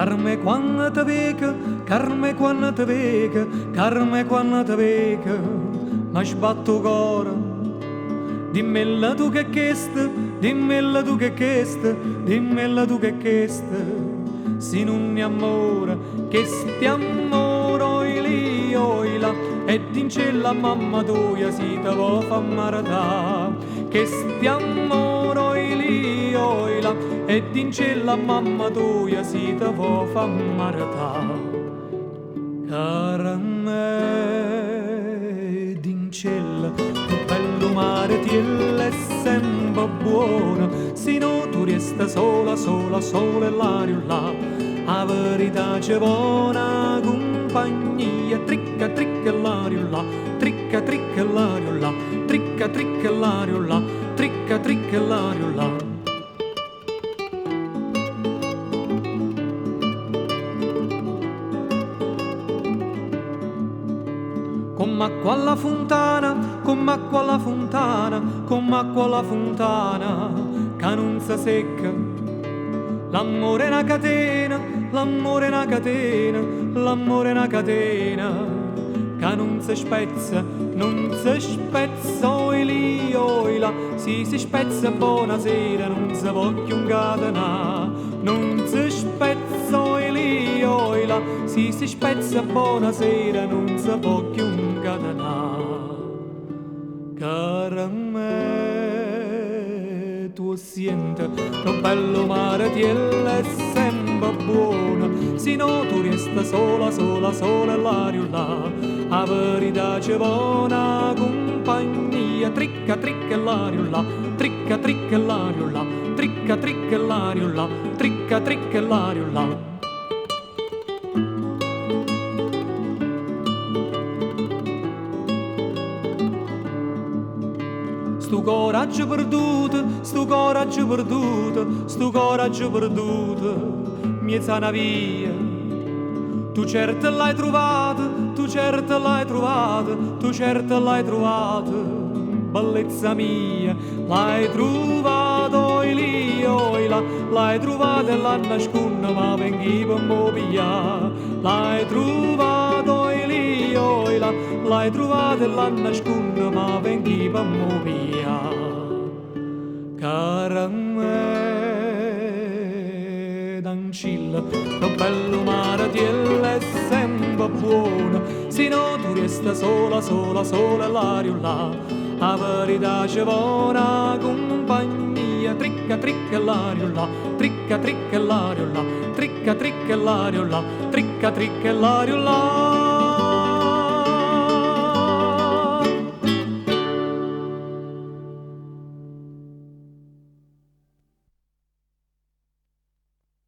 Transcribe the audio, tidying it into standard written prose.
Carme quann te veco, Carme quann te veco, Carme quann te veco, ma sbatto 'o core. Dimmella tu che chest, dimmella tu che chest, dimmella tu che chest, si nun è ammore, chest è ammore, oilì, oilà, e dincella a mamma toja si te vo' fa mmaretà. Chest è ammore, oilì, oilà, e dincella a mamma toja si te vo' fa mmaretà. Carmè, dincella, 'o bellu maretiello è sempe buono, si no tu rieste sola sola sola e lariulà. 'A verità ce vo' na cumpagnia, tricca tricca lariulà, tricca tricca lariulà, tricca tricca lariulà, tricca tricca lariulà. Comm'acqua alla funtana, comm'acqua alla funtana, comm'acqua alla funtana, ca nun se secca. L'ammore è na catena, l'ammore è na catena, l'ammore è na catena, ca nun se spezza, nun se spezza, oilì, oilà, si se spezza bonasera nun se po' cchiù ncatenà. Nun se spezza, oilì, oilà, si se spezza bonasera nun se po' cchiù ncatenà. Carmè, tu 'o ssiente, 'o bellu maretiello è sempe buono, si no tu rieste sola sola sola e lariulà. 'A verità ce vo' na cumpagnia, tricca tricca lariulà, tricca tricca lariulà, tricca tricca lariulà, tricca tricca lariulà. Stu core aggio perduto, stu core aggio perduto, stu core aggio perduto, mmiez' 'a na via. Tu certo l'hai truvato, tu certo l'hai truvato, tu certo l'hai truvato, bellezza mia. L'hai truvato, oilì, oilà, l'hai truvato e l'annascunno, ma vengh'i' pe m' 'o piglià. L'hai truvato, oilì, oilà, l'hai truvato e l'annascunno, ma vengh'i' pe m' 'o piglià. Carmè, dancillo, 'o bellu maretiello è sempe buono, si no tu rieste sola sola sola e lariulà. 'A verità ce vo' na cumpagnia, tricca tricca lariulà, tricca tricca lariulà, tricca tricca lariulà, tricca tricca lariulà.